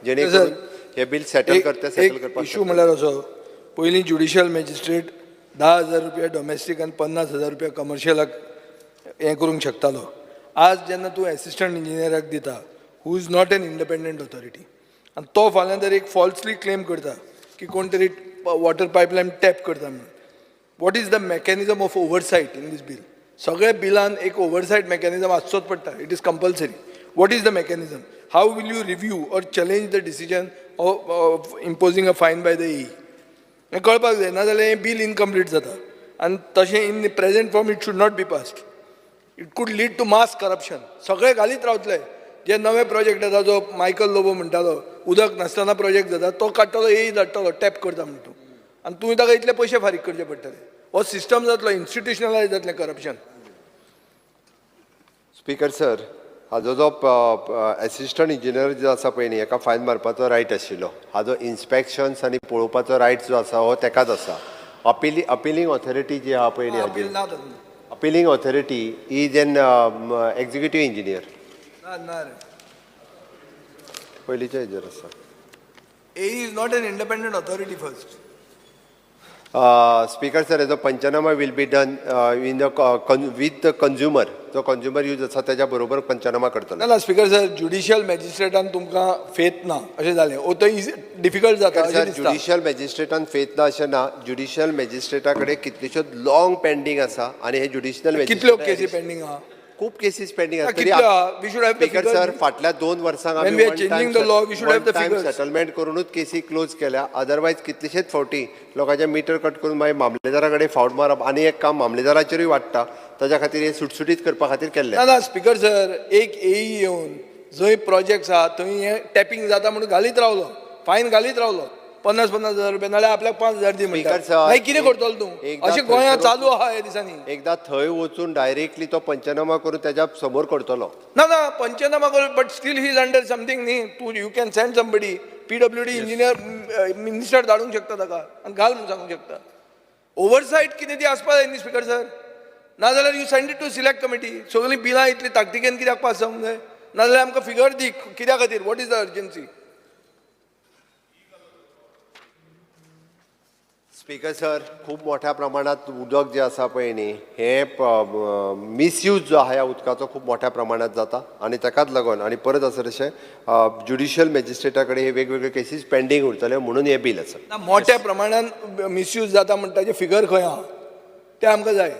जेणे करून हे बील सेटल करता, सेटल करपाक इशू म्हणल्यार असो, पयलीं ज्युडिशियल मॅजिस्ट्रेट 10,000 रुपया डॉमेस्टीक आनी 50,000 रुपया कमर्शियलाक हें करूंक शकतालो. आज जेन्ना तूं एसिस्टंट इंजिनियराक दिता, who is not an independent authority, आनी तो फाल्यां जर एक फॉल्सली क्लेम करता की कोण तरी वॉटर पायपलायन टॅप करता म्हणून, what is the mechanism of oversight in this bill? सगळ्या बिलान एक ओवरसायट मॅकॅनिजम आसचोच पडटा, it is compulsory. What is the mechanism? How will you review or challenge the decision of imposing a fine by the AE? हें कळपाक जाय, नाजाल्यार हें bill incomplete जाता. आनी तशें in the present form it should not be passed. It could lead to mass corruption. सगळे घालीत रावतले. जे नवे प्रोजेक्ट येता, जो मायकल लोबो म्हणटालो, उदक नासतना प्रोजेक्ट जाता, तो काडटलो, एई धाडटलो, टॅप करता म्हण तूं, आनी तुवें ताका इतले पयशे फारीक करचे पडटले. हो सिस्टम जातलो, इन्स्टिट्युशनलायज जातलें करप्शन. स्पीकर सर, हाजो जो एसिस्टंट इंजिनियर जो आसा पळय न्ही, हेका फायन मारपाचो रायट आशिल्लो. हाजो इन्स्पेक्शन्स आनी पळोवपाचो रायट जो आसा हो तेकाच आसा. अपिलींग ऑथॉरिटी जी आहा पळय न्ही हाजी, अपील ना तातूंत. Appealing authority is an executive engineer. ना ना रे. पयलींच्या हेजेर आसा. AE is not an independent authority first. Speaker sir, हेजो पंचनामा will be done in the with the consumer. जो कंज्युमर यूज आसा तेज्या बरोबर पंचनामा करतले. ना ना, स्पीकर सर, ज्युडिशियल मॅजिस्ट्रेटान तुमकां फेथ ना अशें जालें, ओ तो डिफिकल्ट जाता अशें सर, दिसता. ज्युडिशियल मॅजिस्ट्रेटान फेथ ना अशें ना. ज्युडिशियल मॅजिस्ट्रेटा कडेन कितल्योश्योच लॉंग पेंडींग आसा आनी हे ज्युडिशियल कितल्यो केसी पेंडींग आहा? खूब केसीस पेंडींग आसा. कितल्यो आहा? We should have the speaker figures. Sir, फाटल्या 2 वर्सांक When we are changing the law, we should have the figures. Settlement करूनच केसी क्लोज केल्या. अदरवायज कितलेशेच फावटी लोकांचे मिटर कट करून मागीर मामलेदारा कडेन फावट मारप आनी एक काम मामलेदाराचेरूय वाडटा. ताच्या खातीर हे सुटसुटीत करपा खातीर केल्लें. ना ना, स्पीकर सर, एक एई येवन जंय प्रोजेक्ट्स आहा थंय हें टॅपींग जाता म्हणून घालीत रावलो, फायन घालीत रावलो, 50-50 हजार रुपया, नाल्यार आपल्याक 5,000 दी म्हणटा. स्पीकर सर, मागीर कितें करतलो तूं? एकदां अशें गोंयांत थंयसर चालू आहा ह्या दिसांनी. एकदां थंय वचून डायरेक्टली तो पंचनामा करून तेज्या समोर करतलो. ना ना, पंचनामा करून, but still he is under something न्ही. तूं you can send somebody, PWD engineer, minister धाडूंक शकता ताका आनी घाल म्हणून सांगूंक शकता. ओवरसायट कितें ती आसपा जाय न्ही, स्पीकर सर. नाजाल्यार you send it to select committee. सगळीं बिलां इतली ताकतिकेन कित्याक पास जावंक जाय? नाजाल्यार आमकां फिगर दी, कित्या खातीर, what is the urgency? Speaker sir, खूब मोठ्या प्रमाणात उदक जें आसा पळय न्ही, हें मिसयूज जो आहा ह्या उदकाचो खूब मोठ्या प्रमाणात जाता आनी ताकाच लागून आनी परत आसा तशें ज्युडिशियल मॅजिस्ट्रेटा कडेन हे वेगवेगळे केसीस पेंडींग उरतले म्हणून हें बील आसा. ना, मोठ्या प्रमाणान मिसयूज जाता म्हणटा, ताजें फिगर खंय आहा तें आमकां जाय.